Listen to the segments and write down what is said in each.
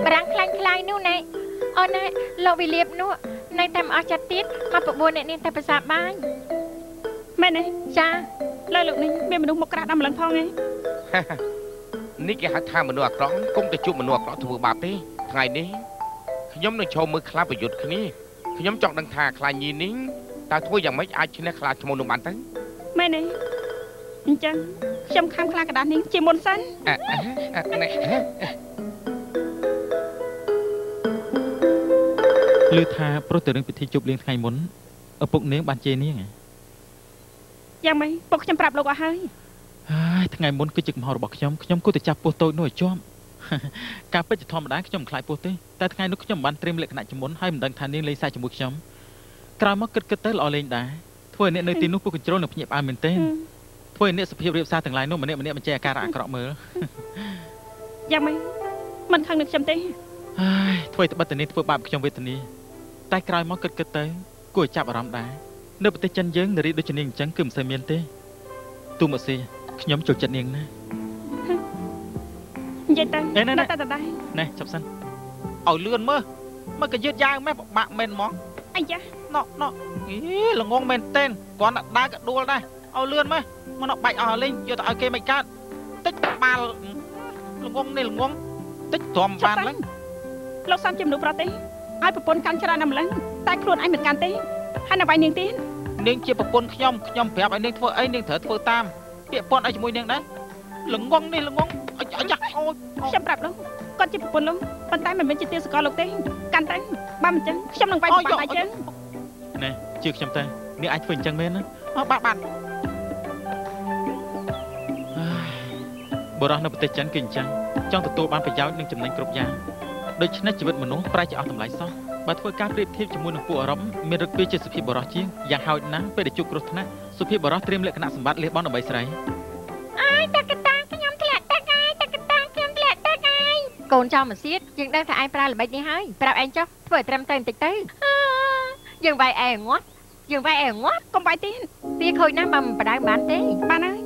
បារាំងខ្លាញ់ខ្លាយនោះណែអូនណែលោកវិលៀបនោះនៅតែមិនអស់ចិត្តទៀតមកបបួលអ្នកនាងទៅភាសាបាយមែនទេចាលើលោកនេះមានមនុស្សមកក្រាស់ដល់ម្លឹងផងឯងនេះគេហៅថាមនុស្សអាក្រក់គុំទៅជួបមនុស្សអាក្រក់ធ្វើបាបទេថ្ងៃនេះខ្ញុំនឹងឈរមើលខ្លាប្រយុទ្ធគ្នាខ្ញុំចង់ដឹងថាខ្លាញីនេះតើធ្វើយ៉ាងម៉េចអាចឈ្នះខ្លាឈ្មោះនោះបានទៅមែនទេអញ្ចឹងខ្ញុំខំខ្លាកដាស់នេះជាមុនសិនឮថាប្រុសទៅរឿងពិធីជប់លៀងថ្ងៃមុនឪពុកនាងបានជេរនាងយ៉ាងម៉េចពុកខ្ញុំប្រាប់លោកអស់ហើយហើយថ្ងៃមុនគឺជាកំហុសរបស់ខ្ញុំខ្ញុំគួរតែចាប់ពោះតូចនោះឲ្យជាប់ការពិតជាធម្មតាខ្ញុំមិនខ្លាចពោះទេតែថ្ងៃនោះខ្ញុំមិនបានត្រៀមលក្ខណៈជាមុនហើយមិនដឹងថានាងលេងសើចជាមួយខ្ញុំក្រោយមកគិតទៅល្អលេងដែរធ្វើឲ្យអ្នកនៅទីនោះពួកកញ្ជ្រោលនឹងភ្ញាក់ផ្អើលមែនទែនធ្វើឲ្យអ្នកសភាពរៀបសារទាំងឡាយនោះម្នាក់ម្នាក់បញ្ចេញអាការៈអាក្រក់មើលយ៉ាងម៉េចមិនខឹងនឹងខ្ញុំទេហើយធ្វើឲ្យត្បិតតែនាងធ្វើបាបខ្ញុំវេទនាតែក្រោយមកគិតទៅគួរឲ្យចាប់អារម្មណ៍ដែរនៅប្រទេសចិនយើងនារីដូចជានាងអញ្ចឹងគឺមិនសូវមានទេទូមកស៊ីខ្ញុំចូលចិត្តនាងណានិយាយទៅនៅតែដដែលណែចាប់សិនឲ្យលឿនមើលមកក៏យឺតយ៉ាវម៉េះពិបាកមែនហ្មងអាយ៉ាណក់ណក់អីល្ងងមែនទែនគ្រាន់តែដើរក៏ដួលដែរឲ្យលឿនមើលមកណក់បាច់អស់លេងយកទៅឲ្យគេមិនកើតតិចបាល់ល្ងងនេះល្ងងតិចទ្រាំបានឡើងលោកសំជាមនុស្សប្រទេសឲ្យប្រពន្ធកាន់ច្រើនណាស់ម្លឹងតែខ្លួនឯងមិនកាន់ទេហើយនៅវាយនាងទៀតនាងជាប្រពន្ធខ្ញុំខ្ញុំប្រាប់ឲ្យនាងធ្វើអីនាងត្រូវធ្វើតាមពាក្យពន្ធឲ្យជាមួយនាងដែរល្ងងនេះល្ងងអាយ៉ាអូយខ្ញុំប្រាប់លោកគាត់ជាប្រពន្ធលោកប៉ុន្តែមិនមែនជាទាសកលលោកទេកាន់តែបើមិនចឹងខ្ញុំនឹងវាយប្រពន្ធឯងចឹងណែជឿខ្ញុំតែនាងអាចធ្វើអញ្ចឹងមែនណាបាទបាទបុរសនៅប្រទេសចិនគឺអញ្ចឹងចង់ទទួលបានប្រយោជន៍និងចំណេញគ្រប់យ៉ាងដូច្នេះជីវិតមនុស្សប្រែជាអស់តម្លៃសោះបើធ្វើការប្រៀបធៀបជាមួយនឹងពួកអឺរ៉ុបមានរឹកពីជាសុភាពបុរសជាងយ៉ាងហោចណាស់ពេលដែលជួបគ្រោះថ្នាក់សុភាពបុរសត្រៀមលក្ខណៈសម្បត្តិលះបង់ដើម្បីស្រីអើយតកតាខ្ញុំធ្លាក់ទឹកហើយតកតាខ្ញុំធ្លាក់ទឹកហើយកូនចៅមកសៀតយើងដឹងថាឯងប្រើល្បិចនេះហើយប្រាប់ឯងចុះធ្វើឲ្យត្រឹមត្រូវបន្តិចទៅយើងវាយឯងងាត់យើងវាយឯងងាត់កុំវាយទៀតវាខូចណាស់បើមិនបដៅបានទេបានហើយ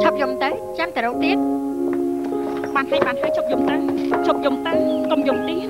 ឈប់យំទៅចាំតែរកទៀតបានហើយបានហើយឈប់យំទៅឈប់យំទៅកុំយំទៀត